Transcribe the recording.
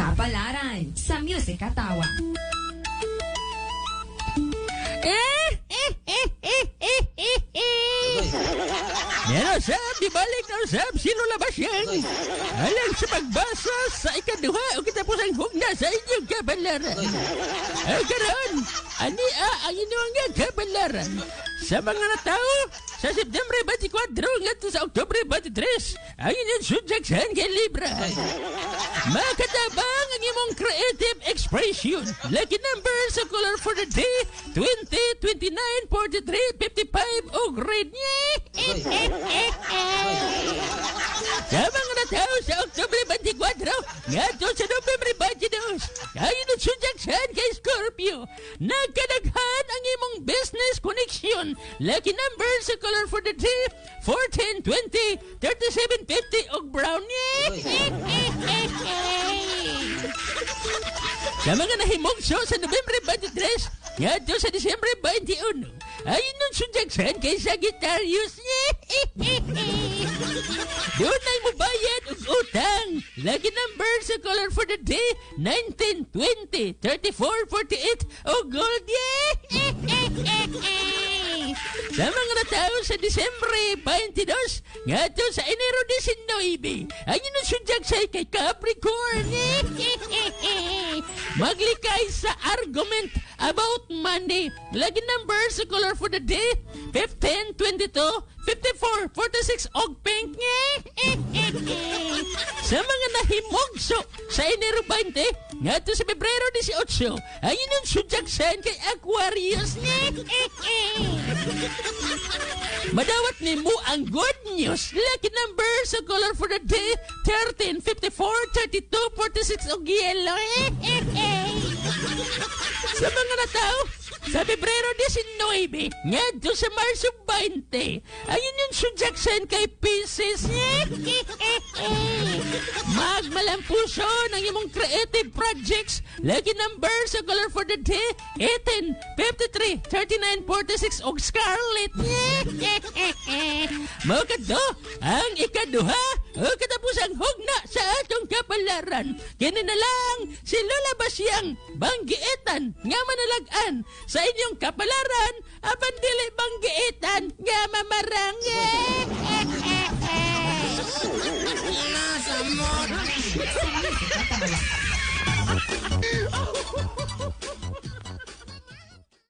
Kapalaran sa Music Katawa. Meron sab, ibalik na usab, sino labas yan? Alang sa pagbasa sa ikaduha o katapos ang hugna sa inyong kabalaran. Ay karon, ani ang inyong nga kabalaran. Sa mga natao, sa September 24 ngadto sa Oktubre 23, ang inyong zodiac sign kay Libra. Makatabang ang imong creative expression. Lucky number sa color for the day, 20, 29, 43, 55, o grade. Sa mga natao sa Oktubre 24, ngadto sa Nobyembre 22, ang inyong zodiac sign kay Scorpio. Nagkadaghan ang imong business connection. Lucky number sa color for the day, 14, 20, 37, 50, og brown. Sa mga nahimugso sa Nobyembre 23, ngadto sa Disyembre 21, ay inyong zodiac sign kay Sagittarius. Doon ay mubayad og utang. Lucky number sa color for the day, 19, 20, 34, 48, o gold. Sa mga natao sa Disyembre 22, ngadto sa Enero 19, ang inyong zodiac sign kay Capricorn. Maglikay sa argument about money. Lucky number sa color for the day, 15, 22, 54, 46, og pink. Sa mga nahimugso sa Enero 20, ngadto sa Pebrero 18, ang inyong zodiac sign kay Aquarius. Madawat nimo ang good news. Lucky number sa color for the day, 13, 54, 32, 46, og yellow. Sa mga natao, sa Pebrero 19, ngadto sa Marso 20, ang inyong zodiac sign kay Pisces. Magmalampuso ng imong creative projects. Lucky number sa color for the day, 18, 53, 39, 46, og scarlet. Mao kadto ang ikaduha o katapusang hugna sa atong kapalaran. Kini na lang si Lola Basyang banggiitan nga manalag-an sa inyong kapalaran apan dili banggiitan nga mamarang. Sa Music Katawa.